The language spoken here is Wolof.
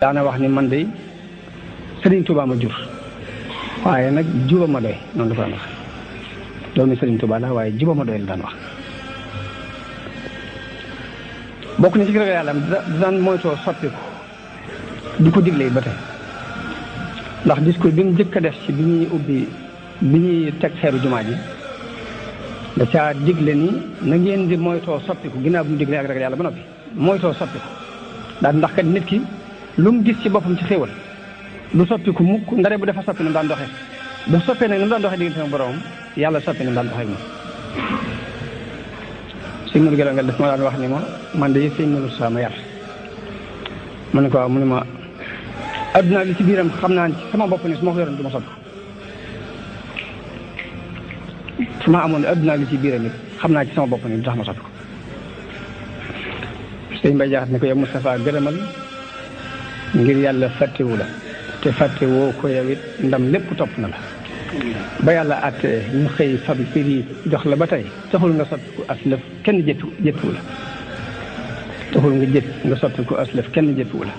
daana wax ni man de Serigne Touba ma jur waaye nag juba ma doy noonu la ko daan wax doomi Serigne Touba la waaye juba ma doy la daan wax bokk na ci ragal yàlla daan moytoo soppiku di ko digle ba tey ndax discours bi mu njëkk a def ci bi ñuy teg xeeru jumaa ji da caa digle ni na ngeen di moytoo soppiku ginnaaw bu mu diglee ak ragal yàlla ba noppi moytoo soppiku daal ndax kat nit ki lu mu gis ci boppam ci xéewal lu soppiku mukk ndare bu dafa soppi na mu daan doxee bu soppee nag na mu daan doxee diggante ak borom yàlla soppi na mu daan doxee moom sëñ Modou Gelo nga def ma daan wax ni ma man de sëñ Modou Sa ma yar ma ne ko waaw mu ne ma adduna li ci biiram xam naa ci sama bopp ni su ma ko yoroon du ma soppi su ma amoon adduna li ci biiram it xam naa ci sama bopp ni du tax ma soppi ko sëñ Mbaye Jaxate ne ko yow Moustapha gërëmal ngir yàlla fàttewu la te fàttewoo ko yow it ndam lépp topp na la ba yàlla àttee ñu xëy fab firi jox la ba tey taxul nga soppi ko aslëf kenn jëttuwu la taxul nga soppi ko aslëf kenn jëttuwu la